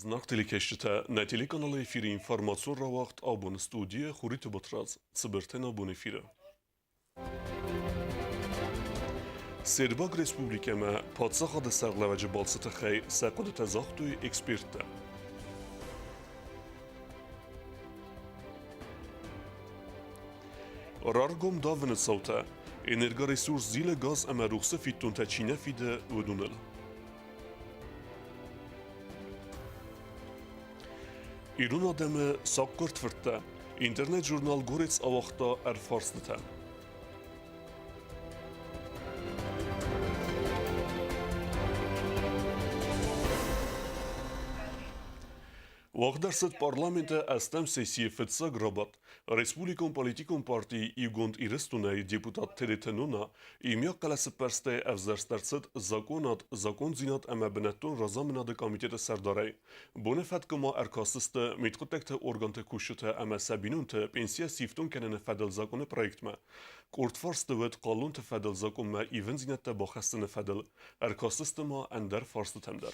Знаг телекӕсджытӕ, нӕ телеканалы эфиры информацион рауагъд абоны студийы Хуриты Батрадз, цыбыртӕн абон эфиры. Сербаг республикӕмӕ паддзахады сӕргълӕууӕджы балцы тыххӕй сӕ хъуыдытӕ загътой эксперттӕ. Раргом давыны цаутӕ, энергоресурс зилы газ ӕмӕ рухсы фиддонтӕ чи нӕ фиды, уыдоныл. Ирон адӕмы сахъгуырд фырттӕ интернет-журнал Горец ауагъта ӕрфарстытӕ. Уагъд ӕрцыд парламенты ӕстӕм сессийы фыццаг рабадт. Республикон политикон партийы Иугонд Ирыстонӕй депутат Тереты Нона иумиаг хъӕлӕсыппӕрстӕй ӕвзӕрст ӕрцыд законад, закондзинад ӕмӕ бынӕттон разамынады комитеты сӕрдарӕй. Боны фӕткы ма ӕркастысты мидхъуыддӕгты органты кусджытӕ ӕмӕ сӕ бинонты пенсийӕ сифтонг кӕныны фӕдыл законы проектмӕ. Къорд фарсты уыд хъалонты фӕдыл законмӕ ивындзинӕдтӕ бахӕссыны фӕдыл. Ӕркастысты ма ӕндӕр фарстытӕм дӕр.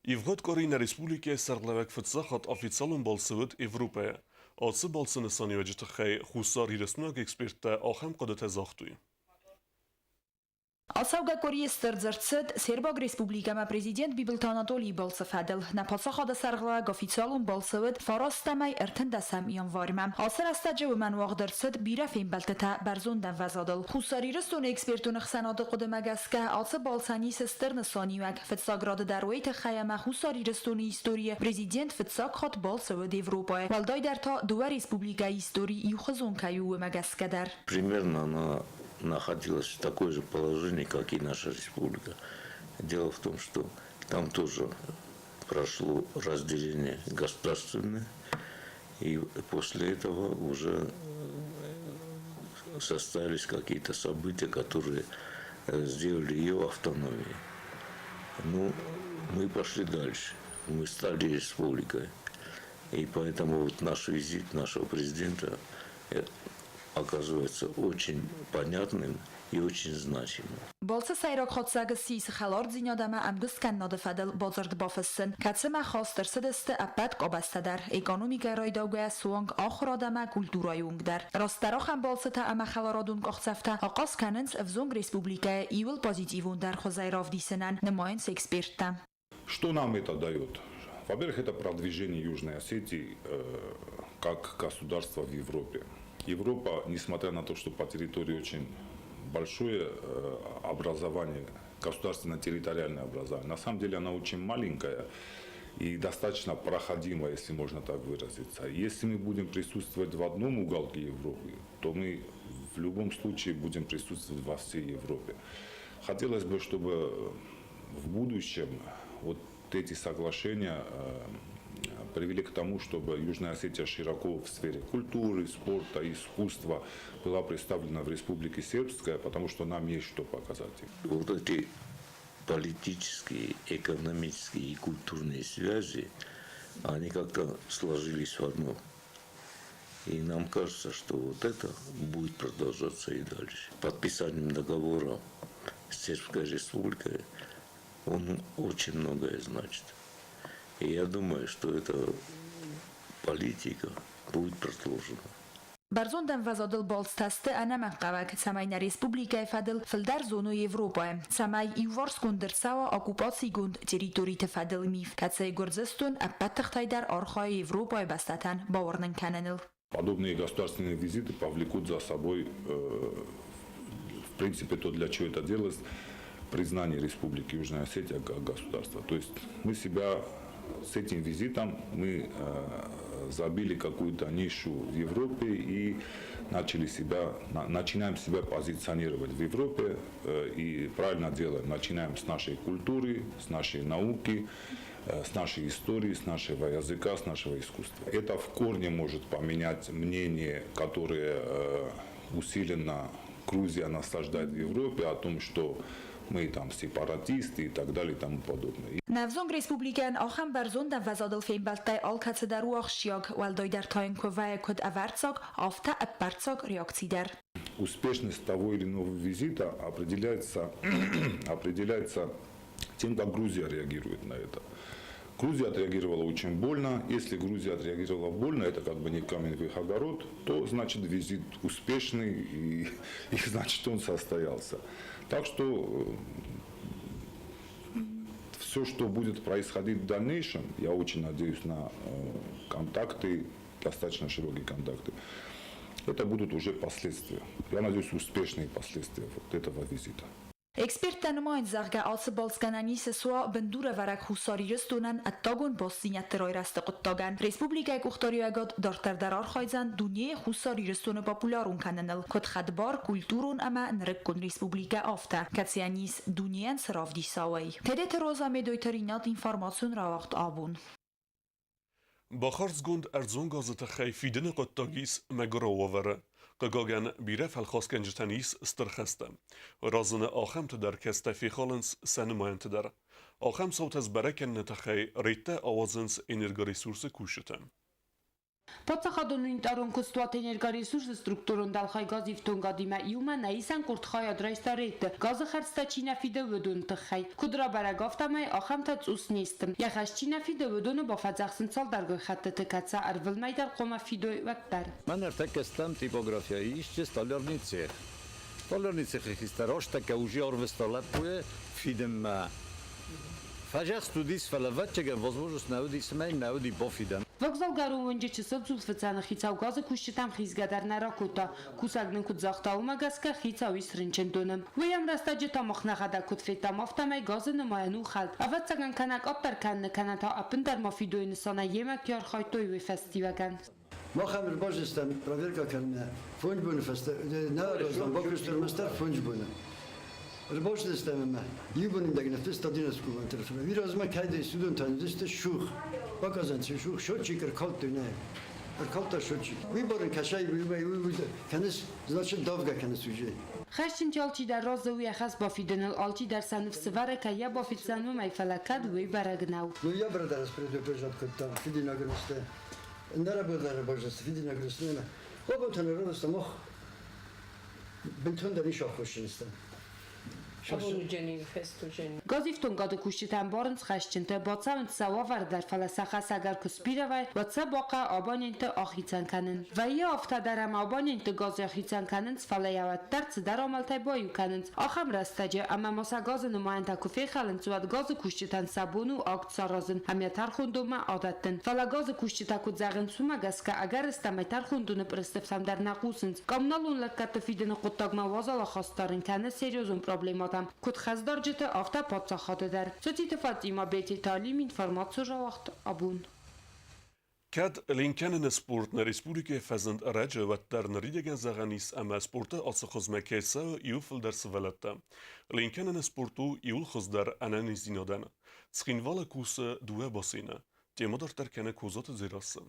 Ивгъуыд къуыри нӕ республикӕйы сӕргълӕууӕг фыццаг хатт официалон балцы уыд Европӕйы. Ацы балцы нысаниуӕджы тыххӕй Хуссар Ирыстойнаг эксперттӕ ахӕм хъуыдытӕ загътой. Ацӕугӕ къуырийы стыр дзырд цыд Сербаг Республикӕмӕ президент Бибылты Анатолийы балцы фӕдыл. Нӕ паддзахады сӕргълӕууӕг официалон балцы уыд фарастӕмӕй ӕртындӕсӕм январьмӕ. Ацы рӕстӕджы уымӕн уагъд ӕрцыд бирӕ фембӕлдтытӕ бӕрзонд ӕмвӕзадыл. Хуссар Ирыстоны экспертон ӕхсӕнады хъуыдымӕ гӕсгӕ, ацы балцӕн ис стыр нысаниуӕг. Фыццаг рады дӕр уый тыххӕй ӕмӕ Хуссар Ирыстоны историйы президент фыццаг хатт балцы уыд Европӕйы, уӕлдайдӕр та дыууӕ республикӕйы истори иухуызон кӕй у, уымӕ гӕсгӕ дӕр. Примерно она находилась в такой же положении, как и наша республика. Дело в том, что там тоже прошло разделение государственное, и после этого уже состоялись какие-то события, которые сделали ее автономией. Ну, мы пошли дальше, мы стали республикой. И поэтому вот наш визит нашего президента оказывается очень понятным и очень значимым. Балцы сӕйраг хатдзӕг ссис хӕлардзинад ӕмӕ ӕмгуысткӕнынады фӕдыл бадзырд бафыссын, кӕцымӕ хаст ӕрцыдысты ӕппӕт къабӕзтӕ дӕр, экономикӕ райдаугӕ суанг ахуырад ӕмӕ культурӕйы онг дӕр. Растдӕр ахӕм балцытӕ ӕмӕ хӕларадон къахдзӕфтӕ ахъаз кӕнынц ӕвзонг республикӕйы иууыл позитивондӕр хуызӕй равдисынӕн, нымайынц эксперттӕ. Что нам это дает? Во-первых, это продвижение Южной Осетии как государства в Европе. Европа, несмотря на то, что по территории очень большое образование, государственно-территориальное образование, на самом деле она очень маленькая и достаточно проходимая, если можно так выразиться. Если мы будем присутствовать в одном уголке Европы, то мы в любом случае будем присутствовать во всей Европе. Хотелось бы, чтобы в будущем вот эти соглашения привели к тому, чтобы Южная Осетия широко в сфере культуры, спорта, искусства была представлена в Республике Сербская, потому что нам есть что показать. Вот эти политические, экономические и культурные связи, они как-то сложились в одно. И нам кажется, что вот это будет продолжаться и дальше. Подписанием договора с Сербской Республикой он очень многое значит. И я думаю, что эта политика будет продолжена. Бӕрзонд ӕмвӕзадыл балцтӕ сты ӕнӕмӕнгхъӕуӕг, цӕмӕй нӕ республикӕйы фӕдыл фылдӕр зоной Европӕйы, цӕмӕй иуварсгонд ӕрцӕуа оккупацигонд территориты фӕдыл миф, кӕцыйы Гуырдзыстон ӕппӕт тыхтӕй дӕр архайы Европӕйы бӕстӕтӕн бауырнын кӕныныл. Подобные государственные визиты повлекут за собой, в принципе, то, для чего это делалось, признание Республики Южная Осетия как государства. То есть мы себя с этим визитом мы забили какую-то нишу в Европе и начинаем себя позиционировать в Европе и правильно делаем. Начинаем с нашей культуры, с нашей науки, с нашей истории, с нашего языка, с нашего искусства. Это в корне может поменять мнение, которое усиленно Грузия насаждает в Европе о том, что мы там сепаратисты и так далее и тому подобное. Не взонг республикӕйӕн ахӕм бӕрзонд ӕмвӕзадыл фембӕлдтӕй алкӕцы дӕр у ахсджиаг, уӕлдайдӕр та йын куы вӕййы куыд ӕвӕрццаг, афтӕ ӕппӕрццаг реакци дӕр. Успешность того или иного визита определяется, определяется Тем, как Грузия реагирует на это. Грузия отреагировала очень больно. Если Грузия отреагировала больно, это как бы не камень в их огород, то значит визит успешный и значит он состоялся. Так что все, что будет происходить в дальнейшем, я очень надеюсь на контакты, достаточно широкие контакты, это будут уже последствия. Я надеюсь, успешные последствия вот этого визита. Эксперттӕ нымайынц, зӕгъгӕ, ацы балц гӕнӕн ис суа бындурӕвӕрӕг Хуссар Ирыстонӕн ӕддагон бастдзинӕдты райрӕзты хъуыддагӕн. Республикӕйы къухдариуӕгад дарддӕр дӕр архайдзӕн дунейы Хуссар Ирыстоны популярон кӕныныл, куыд хӕдбар, культурон ӕмӕ нырыккон республикӕ, афтӕ, кӕцыйӕн ис дунейӕн цы равдиса, уый. Тедеты Роза, Медойты Ринат, информацион рауагъд Абон. Бахардзгонд ӕрдзон газы тыххӕй фидыны хъуыддаг ис мӕгуырау уавӕры. Хъыгагӕн, бирӕ фӕлхасгӕнджытӕн ис стыр хӕстӕ. Разыны ахӕмты дӕр кӕцытӕ фехалынц сӕ нымайӕнты дӕр. Ахӕм цаутӕ сбӕрӕг кӕныны тыххӕй рейдтӕ ауадзынц энергоресурсы кусджытӕ. Паддзахадон унитарон куыстуат Энергоресурс-ы структурон дӕлхай газифтонгадимӕ иумӕ нӕ исӕн къорд хайад райста рейдты, газы хӕрдзтӕ чи нӕ фиды, уыдоны тыххӕй. Куыд рабӕрӕг, афтӕмӕй ахӕмтӕ цъус не сты. Йӕ хӕс чи нӕ фиды, уыдоны бафӕдзӕхсынц цалдӕргай хӕттыты, кӕд сӕ ӕрвылмӕй дӕр хъуамӕ фидой, уӕддӕр. Мӕ ныртӕккӕ стӕм типографияйы исчи столярный цех. Столярный цехы хистӕр азтӕккӕ уже арвыста лӕппуйы фидынмӕ. Фӕзӕхст уыдис, фӕлӕ ӕвӕццӕгӕн возможность нӕ уыди, цымӕ йын нӕ уыди бафидӕн. Вокзалгӕрон уынджы чысыл дзулфыцӕны хицау газы кусджытӕм хизгӕ дӕр нӕ ракодта. Кусӕг нын куыд загъта, уымӕ гӕсгӕ хицау ис рынчындоны. Уый ӕмрӕстӕджы та мах нӕхӕдӕг куыд федтам, афтӕмӕй газы нымайӕн у хӕлд. Ӕвӕццӕгӕн, кӕнӕ къаддӕр кӕныны, кӕнӕ та ӕппындӕр ма фидойы нысанӕй йемӕ кӕй архайдтой, уый фӕстиуӕгӕн. Мах ӕм ӕрбазыстам проверка кӕнынмӕ фондз боны фӕстӕ, нӕ арӕзтам, бакуыстам ӕрмӕстдӕр фондз боны. Ӕрбацыдыстӕм ӕмӕ иу боны мидӕг ныффыста 11 кубон телефоны. Уый размӕ кӕдӕй судон та уыдысты сух. Баказан сух счетчик ӕркалдтой нӕ. Ӕркалдта счетчик. Уый барын кӕсай, уый уый кӕныс, значит давгӕ кӕныс уже. Хӕсджынты алчидӕр разы у йӕ хӕс бафидыныл, алчидӕр сӕ ныфс ӕвӕры, кӕй йӕ бафиддзӕн, уымӕй, фӕлӕ кӕд, уый бӕрӕг нӕу. Ну я брата предупреждать кодтам, фидинаг Ӕндӕрӕбон баззад фидинаг рыстмӕ. Оботӕн рарастам, ох, бынтондӕр ис аххосджын стӕм. Газифтонгады кусджытӕ ӕмбарынц хӕсджынты, бацӕуынц сӕ уавӕр дӕр, фӕлӕ сӕ хӕс ӕгӕр куы сбирӕ вӕййы, уӕд сӕ бахъӕуы абонентты ахицӕн кӕнын. Вӕййы афтӕ дӕр ӕмӕ абонентты газ ахицӕн кӕнынц, фӕлӕ йӕ уӕддӕр цыдӕр амалтӕй баиу кӕнынц. Ахӕм рӕстӕджы, ӕмӕ ма сӕ газы нымайӕнтӕ куы фехӕлынц, уӕд газы кусджытӕн сӕ бон у акт саразын ӕмӕ тӕрхондонмӕ адӕттын. Фӕлӕ газы кусджытӕ куыд зӕгъынц, уымӕ гӕсгӕ ӕгӕрыстӕмӕй тӕрхондоны пъырыстыфтӕм дӕр нӕ хъусынц. Коммуналон лӕггӕдты фидыны хъуыддагмӕ уазал ахаст дарын кӕны серьезон проблемӕтӕм, куыд хӕсдарджыты, афтӕ паддзахады дӕр. Цоциты Фатима, Бететы Алим, информаци рауагъд абон. Кӕд ленкӕныны спорт нӕ республикӕйы фӕзынд ӕрӕджы, уӕддӕр ныридӕгӕн зӕгъӕн ис ӕмӕ спорты ацы хуызмӕ кӕй цӕуы иу фылдӕр сывӕллӕттӕ. Ленкӕныны спорт у иууыл хуыздӕр ӕнӕниздзинадӕн. Цхинвалы кусы дыууӕ бассейны. Темӕ дарддӕр кӕны Козаты Дзерассӕ.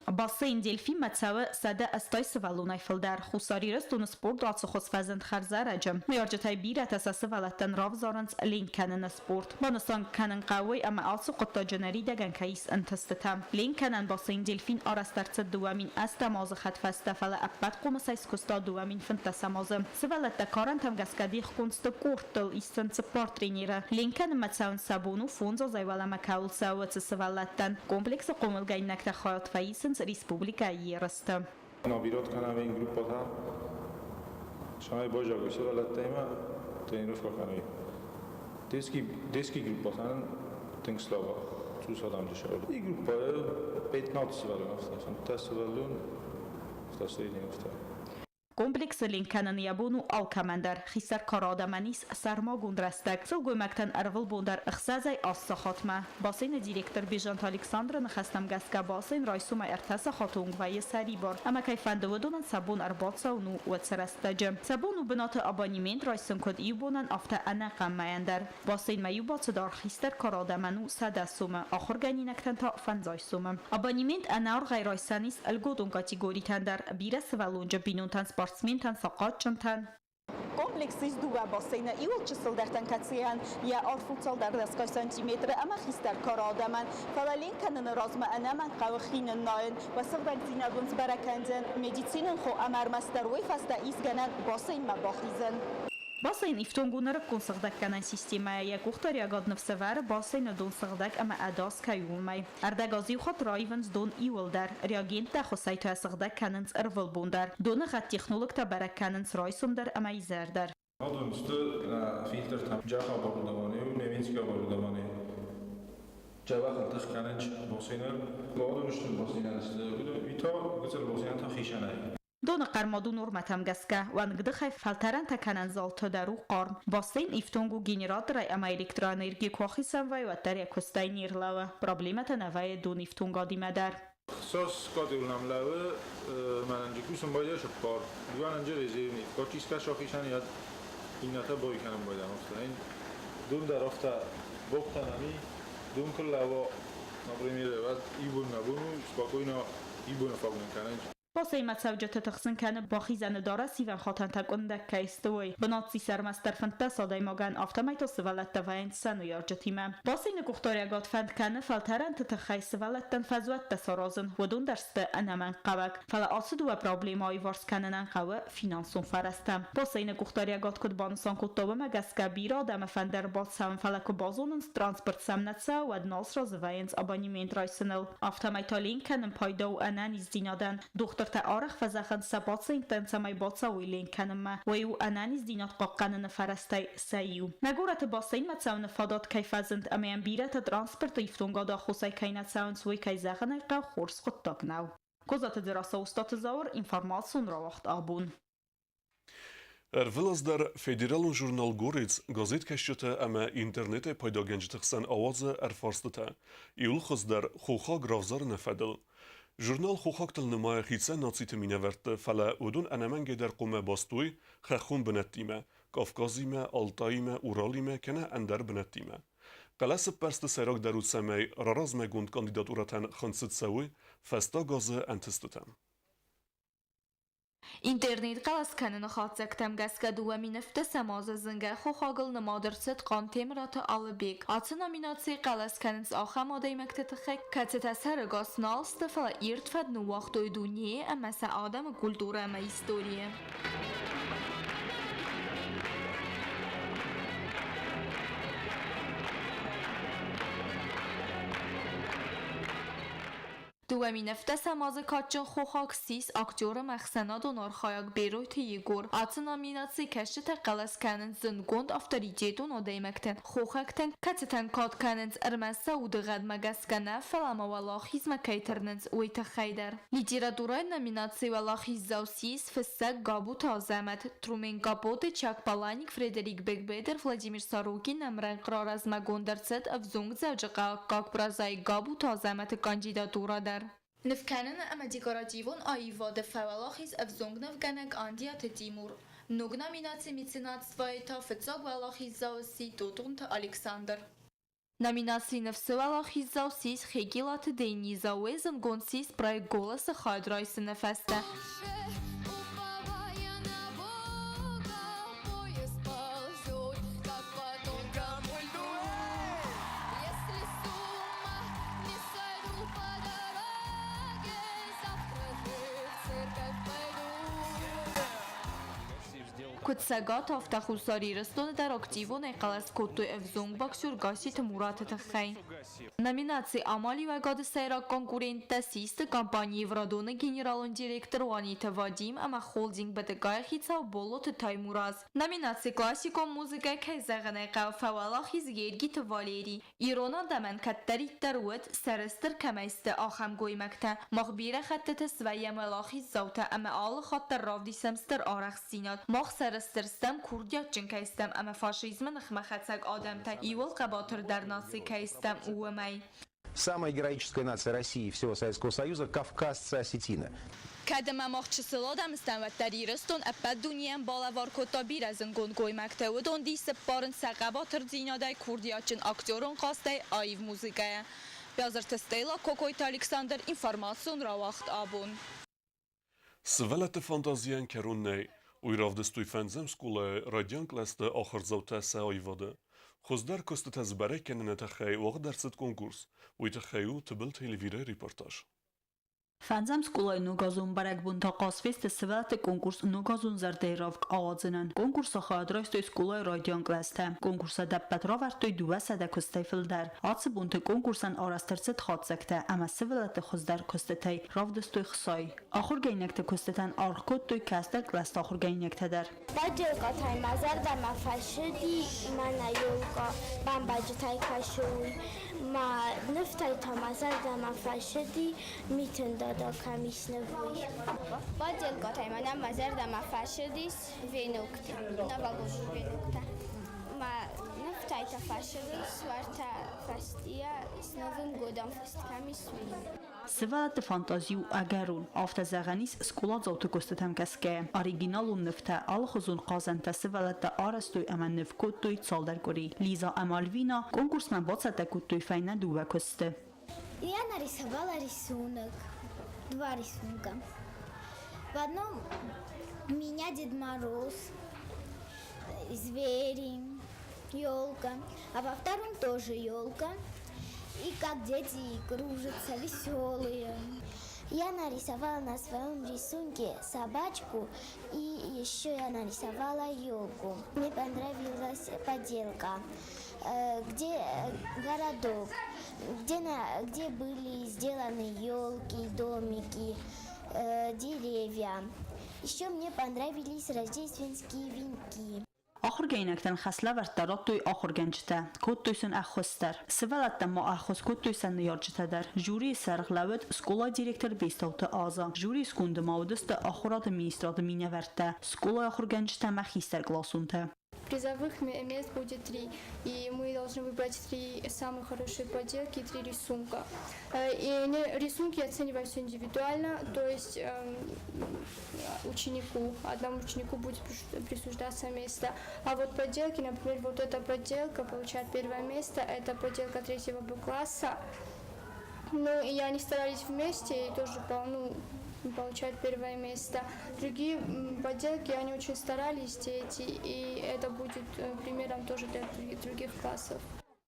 Бассейн Дельфинмӕ цӕуы 180 сывӕллонӕй фылдӕр. Хуссар Ирыстоны спорт ацы хуыз фӕзынд хӕрзӕрӕджы. Ныййарджытӕй бирӕтӕ сӕ сывӕллӕттӕн равзарынц ленк кӕныны спорт. Банысан кӕнын хъӕуы, ӕмӕ ацы хъуыддаджы ныридӕгӕн кӕй ис ӕнтыстытӕ. Ленк кӕнӕн бассейн Дельфин арӕзт ӕрцыд 2008 азы хӕдфӕстӕ, фӕлӕ ӕппӕт хъомысӕй скуыста 2015 азы. Сывӕллӕттӕ карӕнтӕм гӕсгӕ дихгонд сты къордтыл, ис сын цыппар тренеры. Ленк кӕнынмӕ цӕуын сӕ бон у фондз азӕй уӕлӕмӕ кӕуыл цӕуы, уыцы сывӕллӕттӕн. Комплексы хъомылгӕнинӕгтӕ хайад фӕисынц республикӕйы ерысты. Набирать кӕнӕм группӕтӕ, цӕмӕй баззайой сывӕллӕттимӕ тренировкӕ кӕной. Детский группӕтӕн тынг слабо цъус адӕмты сӕрыл. И группӕйы 15 сывӕллон афтӕ, 15 сывӕллон, афтӕ средний афтӕ. Комплексы ленк кӕнын йӕ бон у алкӕмӕн дӕр. Хистӕр кары адӕмӕн ис сӕрмагонд рӕстӕг. Сылгоймӕгтӕн ӕрвылбон дӕр ӕхсӕзӕй аст сахатмӕ. Бассейны директор Бежанты Александры ныхӕстӕм гӕсгӕ бассейн райсомӕй ӕртӕ сахаты онг вӕййы сӕрибар. Ӕмӕ кӕй фӕнды, уыдонӕн сӕ бон ӕрбацӕуын у уӕд сӕ рӕстӕджы. Сӕ бон у бынаты абонемент райсын куыд иу бонӕн, афтӕ ӕнӕхъӕн мӕйӕн дӕр. Бассейнмӕ иу бацыд аргъ хистӕр кары адӕмӕн у 100 сомы, ахуыргӕнинӕгтӕн та фӕндзай сомы. Абонемент ӕнӕаргъӕй райсӕн ис ӕлготон категоритӕн дӕр, бирӕ сывӕллонджын бинонтӕн, спортсментӕн, сахъатджынтӕн. Комплекс ис дыууӕ бассейны, иуыл чысылдӕртӕн, кӕцыйӕн йӕ арф у цалдӕр дӕсгай сантиметры ӕмӕ хистӕр кары адӕмӕн. Фӕлӕ ленк кӕныны размӕ ӕнӕмӕнг хъӕуы хи ныннайын. Уӕ сыгъдӕгдзинад уын сбӕрӕг кӕндзӕн медицинон хо ӕмӕ ӕрмӕстдӕр уый фӕстӕ ис гӕнӕн бассейнмӕ бахизын. Бассейн ифтонг у нырыккон сыгъдӕггӕнӕн системӕйӕ, йӕ къухдариӕгад ныфс ӕвӕры, бассейны дон сыгъдӕг ӕмӕ ӕдас кӕй у, уымӕй. Ӕрдӕг аз иу хатт раивынц дон иуылдӕр. Реагенттӕ ӕххуысӕй та сыгъдӕг кӕнынц ӕрвылбон дӕр. Доны гъӕд технологтӕ бӕрӕг кӕнынц райсом дӕр ӕмӕ изӕр дӕр. Адон сты фильтртӕ джах оборудование, немецкий оборудование. Джабах ӕртых кӕнынч бассейнӕн. Адон сты бассейнӕн сты. Уый та гыццыл бассейнӕн та хицӕнӕй. Доны хъӕрмад у нормӕтӕм гӕсгӕ. Уӕнгдыхӕй фӕлтӕрӕнтӕ кӕнӕн залты дӕр у хъарм. Бассейн ифтонг у генераторӕй ӕмӕ электроэнерги куы ахицӕн вӕййы, уӕддӕр йӕ куыстӕй не рлӕууы. Проблемӕтӕ нӕ вӕййы донифтонгадимӕ дӕр. Цас кадил нӕм лӕууы, мӕнӕн кусын байдайа цыппар. Иуӕн резервный. Качиска сӕхицӕн йӕ иннӕтӕ бой кӕнын байдайӕм афтӕ. Дон дӕр афтӕ боктӕн ами, дон куы лӕууа, например, уӕд иу бон нӕ бон у, спокойно иу боны фаг нын кӕнын. Бассейнмӕ цӕуджыты тыхсын кӕны бахизӕны дарӕс ивӕн хатӕнтӕ къуындӕг кӕй сты, уый. Бынат сис ӕрмӕстдӕр 15 адӕймагӕн, афтӕмӕй та сывӕллӕттӕ вӕййынц сӕ ныййарджытимӕ. Бассейны къухдариӕгад фӕнд кӕны фӕлтӕрӕнты тыххӕй сывӕллӕттӕн фӕзуӕттӕ саразын, уыдон дӕр сты ӕнӕмӕнгхъӕуӕг. Фӕлӕ ацы дыууӕ проблемӕ аиуварс кӕнынӕн хъӕуы финансон фӕрӕзтӕ. Бассейны къухдариӕгад куыд банысан кодта, уымӕ гӕсгӕ бирӕ адӕмы фӕнды ӕрбацӕуын, фӕлӕ куы базонынц, транспорт сӕм нӕ цӕуы, уӕд нал сразы вӕййынц абонемент райсыныл. Афтӕмӕй та ленк кӕнын пайда у ӕнӕниздзинадӕн. Дохтыртӕ арӕх фӕзӕгъынц сӕ пациенттӕн, цӕмӕй бацӕуой ленк кӕнынмӕ. Уый у ӕнӕниздзинад хъахъхъӕныны фӕрӕзтӕй сӕ иу. Нӕ горӕты бассейнмӕ цӕуыны фадат кӕй фӕзынд ӕмӕ йӕм бирӕтӕ транспорты ифтонгады аххосӕй кӕй нӕ цӕуынц, уый, кӕй зӕгъын ӕй хъӕуы, хорз хъуыддаг нӕу. Козаты Дзерассӕ, Устаты Зауыр, информацион рауагъд «Абон». Ӕрвылаз дӕр федералон журнал «Горец» газеткӕсджытӕ ӕмӕ интернетӕй пайдагӕнджыты хсӕн ауадзы ӕрфарстытӕ, иуыл хуыздӕр хохаг равзарыны фӕдыл. Журнал хохӕгтыл нымайы хицӕн нациты минӕвӕртты, фӕлӕ уыдон ӕнӕмӕнгӕй дӕр хъуамӕ бастой хӕххон бынӕттимӕ, Кавказимӕ, Алтаимӕ, Уралимӕ кӕнӕ ӕндӕр бынӕттимӕ. Хъӕлӕсыппӕрсты сӕйрагдӕр у, цӕмӕй раразмӕгонд кандидатурӕтӕн хынцыд цӕуой фӕстаг азы ӕнтыстытӕм. Интернет хъӕлӕс кӕныны хатдзӕгтӕм гӕсгӕ 2017 азы зынгӕ хохагыл нымад ӕрцыд Хъантемыраты Алыбег. Ацы номинацийы хъӕлӕс кӕнынц ахӕм адӕймӕгты тыххӕй, кӕцытӕ сӕрӕгас нал сты, фӕлӕ ирд фӕд ныууагътой дунейы ӕмӕ сӕ адӕмы культурӕ ӕмӕ историйы. 2017 азы кадджын хохаг ссис актер ӕмӕ ӕхсӕнадон архайӕг Беройты Егор. Ацы номинацийы кӕсджытӕ хъӕлӕс кӕнынц зындгонд авторитетон адӕймӕгтӕн, хохӕгтӕн, кӕцытӕн кад кӕнынц ӕрмӕст сӕ удыгъӕдмӕ гӕсгӕ нӕ, фӕлӕ ма уӕлахизмӕ кӕй тырнынц, уый тыххӕй дӕр. Литературӕйы номинацийы уӕлахиздзау ссис фыссӕг Габуты Азӕмӕт, Трумен Капоте, Чак Паланик, Фредерик Бекбедер, Владимир Сорокин ӕмрӕнхъ раразмӕгонд ӕрцыд ӕвзонг дзӕуджыхъӕуккаг прозаик Габуты Азӕмӕты кандидатурӕ дӕр. Нывкӕныны ӕмӕ декоративон аивады фӕуӕлахиз ӕвзонг нывгӕнӕг Андиаты Тимур. Ног номинаци «Меценатство»-йы та фыццаг уӕлахиздзау сси Тотоонты Александр. Номинаци «Ныфсы» уӕлахиздзау ссис Хегилаты Дениза, уый зындгонд ссис проект «Голос»-ы хайад райсыны фӕстӕ. Куыд Цӕгат, афтӕ Хуссар Ирыстоны дӕр активонӕй хъӕлӕс кодтой ӕвзонг боксер Гасситы Мураты тыххӕй. Номинаци «Амалиуӕгады сӕйраг конкуренттӕ» систы компани «Евродон»-ы генералон директор Уаниты Вадим ӕмӕ холдинг БТК-йы хицау Боллоты Таймураз. Номинаци «Классикон музыкӕ» кӕй зӕгъын ӕй хъӕуы, фӕуӕлахиз Гергиты Валерий. Ирон адӕмӕн кӕддӕриддӕр уыд, сӕрыстыр кӕмӕй сты, ахӕм гоймӕгтӕ. Мах бирӕ хӕттыты свӕййӕм уӕлахиздзаутӕ ӕмӕ алы хатт дӕр равдисӕм стыр арӕхстдзинад. Мах сӕрыстыр стӕм, курдиатджын кӕй стӕм ӕмӕ фашизмы ныхмӕ хӕцӕг адӕмтӕ иууыл хъӕбатырдӕр наци кӕй стӕм, уымӕй. Самая героическая нация России и всего Советского Союза – кавказцы-осетины. Кӕд ӕмӕ мах чысыл адӕм стӕм, уӕддӕр Ирыстон ӕппӕт дунейӕн балӕвар кодта бирӕ зындгонд гоймӕгтӕ. Уыдон дисы ппарынц сӕ хъӕбатырдзинадӕй, курдиатджын актерон хъазтӕй, аив музыкӕйӕ. Биазырты Стелла, Кокойты Александр, информацион рауагъд «Абон». Сывӕллӕтты фантазийӕн кӕрон нӕй. Уый равдыстой фӕндзӕм скъолайы райдиан кълӕсты ахуырдзаутӕ сӕ аивады. Хуыздӕр куыстытӕ сбӕрӕг кӕныны тыххӕй уагъд ӕрцыд конкурс. Уый тыххӕй у Тыбылты Эльвирӕйы репортаж. Фӕндзӕм скъолайы ногазон бӕрӕгбон та хъаз фесты сывӕллӕтты конкурс Ногазон зӕрдӕйы равг ауадзынӕн. Конкурсы хайад райстой скъолайы райдиан кълӕстӕ. Конкурсы ӕдӕппӕт равӕрдтой 200 куыстӕй фылдӕр. Ацы бонты конкурсӕн арӕзт ӕрцыд хатдзӕгтӕ ӕмӕ сывӕллӕтты хуыздӕр куыстытӕй равдыстой хцай. Ахуыргӕнинӕгты куыстытӕн аргъ кодтой кӕстӕр кълӕсты ахуыргӕнинӕгтӕ дӕр. Баджелкъатӕй мӕ зӕрдӕмӕ фӕцыди мӕнӕ елкъа, бӕмбӕджытӕй кӕсы, уый. Мӕ нывтӕй та мӕ зӕрдӕмӕ фӕцыди Митын Дада кӕм ис ныв, уый. Баджелкъатӕй мӕнӕн мӕ зӕрдӕмӕ фӕцыдис веноктӕ, новогодний веноктӕ. Мӕ нывтӕй та фӕцыдис уӕртӕ фӕстийӕ с Новым годом фыст кӕм ис, уый. Сывӕллӕтты фантази у ӕгӕрон, афтӕ зӕгъӕн ис скъоладзауты куыстытӕм гӕсгӕ. Оригиналон нывтӕ, алыхуызон хъазӕнтӕ сывӕллӕттӕ арӕзтой ӕмӕ ныв кодтой цалдӕр къуыри. Лиза ӕмӕ Альвина конкурсмӕ бацӕттӕ кодтой фӕйнӕ дыууӕ куысты. Я нарисовала рисунок, два рисунка. В одном меня Дед Мороз, звери, елка, а во втором тоже елка. И как дети кружатся, веселые. Я нарисовала на своем рисунке собачку и еще я нарисовала елку. Мне понравилась поделка, где городок, где были сделаны елки, домики, деревья. Еще мне понравились рождественские венки. Ахуыргӕнинӕгтӕн хӕслӕвӕрдтӕ радтой ахуыргӕнджытӕ, кодтой сын ӕххуыс дӕр. Сывӕллӕттӕн ма ӕххуыс кодтой сӕ ныййарджытӕ дӕр. Жюрийы сӕргъ лӕууыд скъолайы директор Бестауты Аза. Жюрийы сконды ма уыдысты ахуырады министрады минӕвӕрттӕ, скъолайы ахуыргӕнджытӕ ӕмӕ хистӕркъласонтӕ. Призовых мест будет три, и мы должны выбрать три самые хорошие поделки и три рисунка. И рисунки оцениваются индивидуально, то есть ученику, одному ученику будет присуждаться место. А вот поделки, например, вот эта поделка получает первое место, это поделка третьего Б класса. Ну, и они старались вместе и тоже, ну, получают первое место. Другие поделки, они очень старались, дети, и это будет примером тоже для других классов.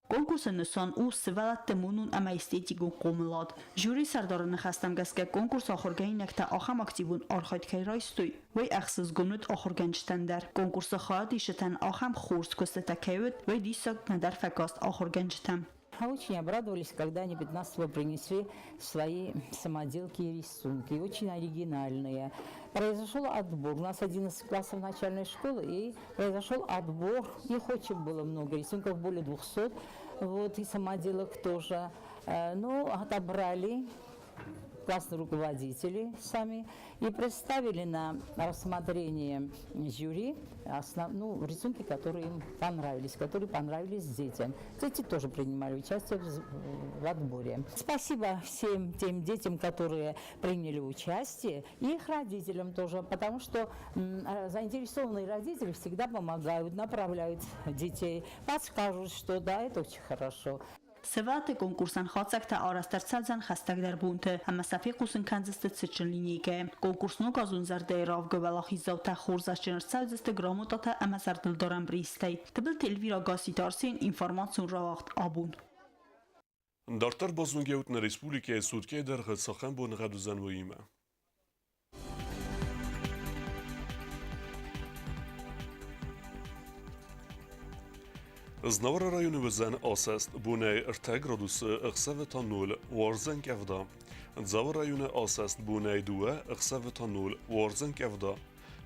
Конкурсы нысан у сывӕллӕтты монон ӕмӕ эстетикон хъомылад. Жюрийы сӕрдары ныхӕстӕм гӕсгӕ конкурсы ахуыргӕнинӕгтӕ ахӕм активон архайд кӕй райстой, уый ӕхсызгон уыд ахуыргӕнджытӕн дӕр. Конкурсы хайадисджытӕн ахӕм хорз куыстытӕ кӕй уыд, уый диссаг нӕдӕр фӕкаст ахуыргӕнджытӕм. Очень обрадовались, когда они 15-го принесли свои самоделки и рисунки, очень оригинальные. Произошел отбор. У нас 11 классов начальной школы, и произошел отбор. Их очень было много, рисунков более 200, вот, и самоделок тоже. Ну, отобрали классные руководители сами и представили на рассмотрение жюри ну, рисунки, которые им понравились, которые понравились детям. Дети тоже принимали участие в отборе. Спасибо всем тем детям, которые приняли участие, и их родителям тоже, потому что заинтересованные родители всегда помогают, направляют детей, подскажут, что да, это очень хорошо. Сывӕллӕтты конкурсӕн хатдзӕгтӕ арӕзт ӕрцӕудзӕн хӕстӕгдӕр бонты ӕмӕ сӕ фехъусын кӕндзысты цытджын линейкӕйы. Конкурс ногазон зӕрдӕйы равгы уӕлахиздзаутӕ хорзӕхджын ӕрцӕудзысты грамотатӕ ӕмӕ зӕрдылдарӕн призтӕй. Тыбылты Эльвира Гасситы Арсен, информацион рауагъд Абон. Дарддӕр базонгӕут нӕ республикӕйы суткӕйы дӕргъы цахӕм боныгъӕд уыдзӕн, уыимӕ. Знауыры районы уыдзӕн асӕст, бонӕй 3 градусы, ӕхсӕвы та 0, уардзӕн къӕвда. Дзауы районы асӕст, бонӕй 2, ӕхсӕвы та 0, уардзӕн къӕвда.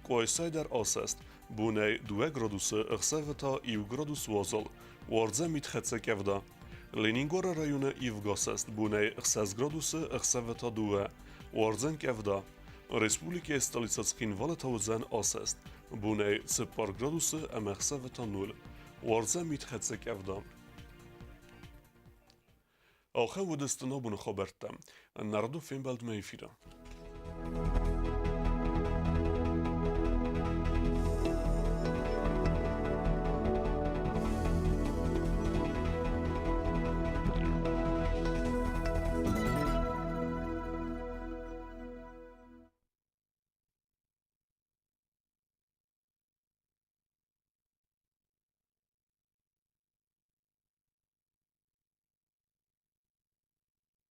Къуайсайы дӕр асӕст, бонӕй 2 градусы, ӕхсӕвы та 1 градус уазал, уардзӕн митхӕццӕ къӕвда. Ленингоры районы ивгасӕст, бонӕй 6 градусы, ӕхсӕвы та 2, уардзӕн къӕвда. Республикӕйы столицӕ Цхинвалы та уыдзӕн асӕст, бонӕй 4 градусы ӕмӕ ӕхсӕвы та 0, уардзӕн митхӕццӕ къӕвда. Ахӕм уыдысты нӕ абоны хабӕрттӕ. Нӕ радон фембӕлдмӕ эфиры.